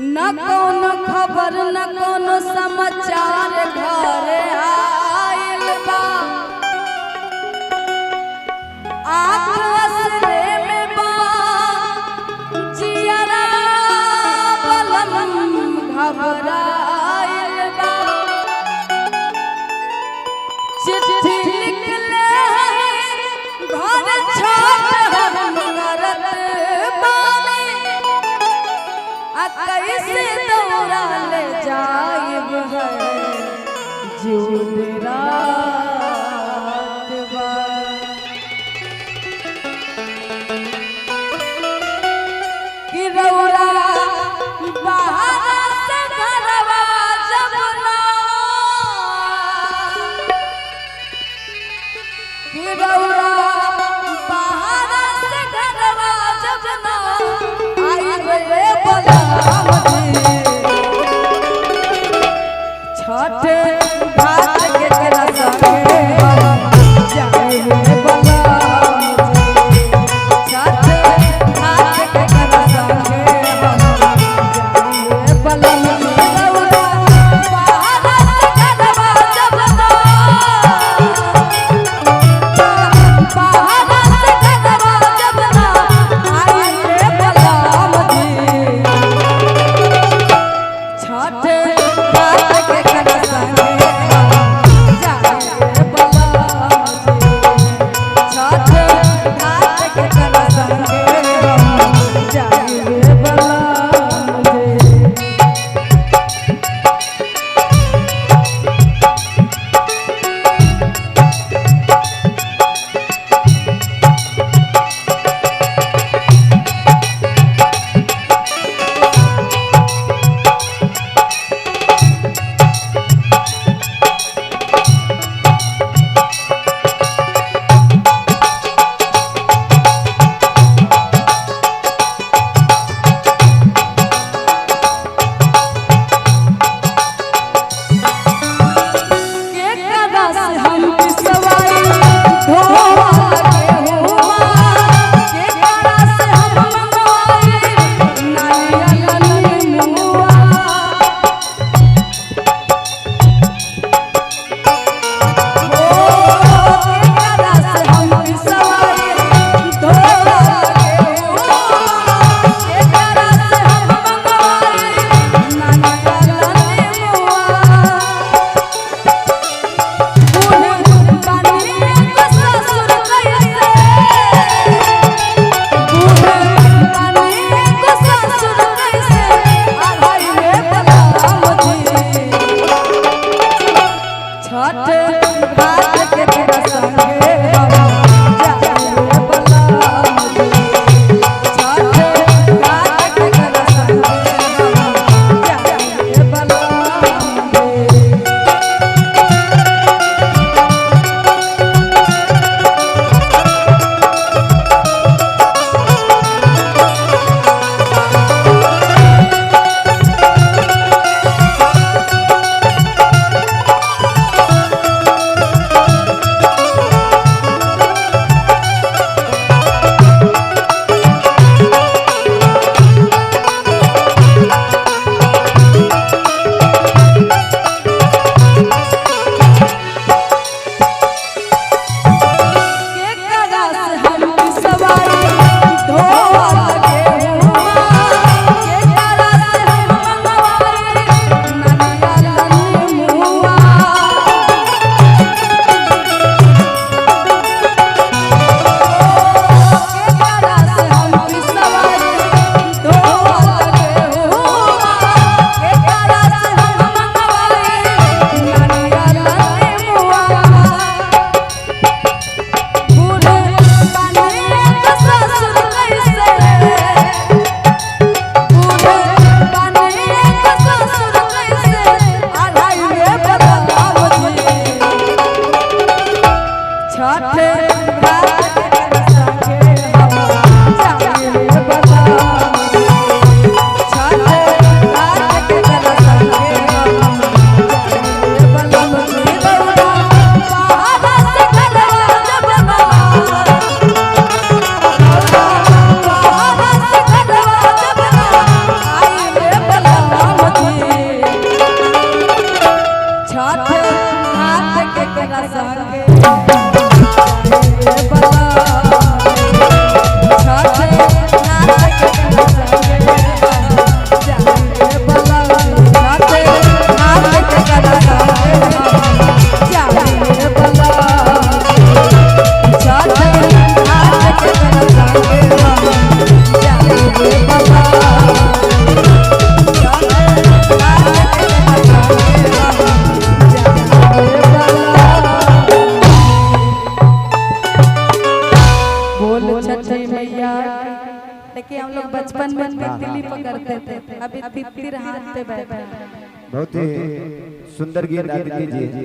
न कोनो खबर न कोनो समाचार घरे आइल बा। आँख असरे में बा, जियरा बलम घबराइल बा। चिट्ठी लिखले घर छोट हम करत बानी, आ कैसे दौड़ा ले जाइब है जून रात बा। कि रौरा बाहर से घरवा जब ना, कि रौरा बाहर से घरवा जब ना आइबे बलराम जी, छठ घाट के केरा संगे देखिए हम लोग बचपन में तितली पकड़ते थे, अभी तितिर हाथ पे बैठे। बहुत ही सुंदर गीत आदित्य जी।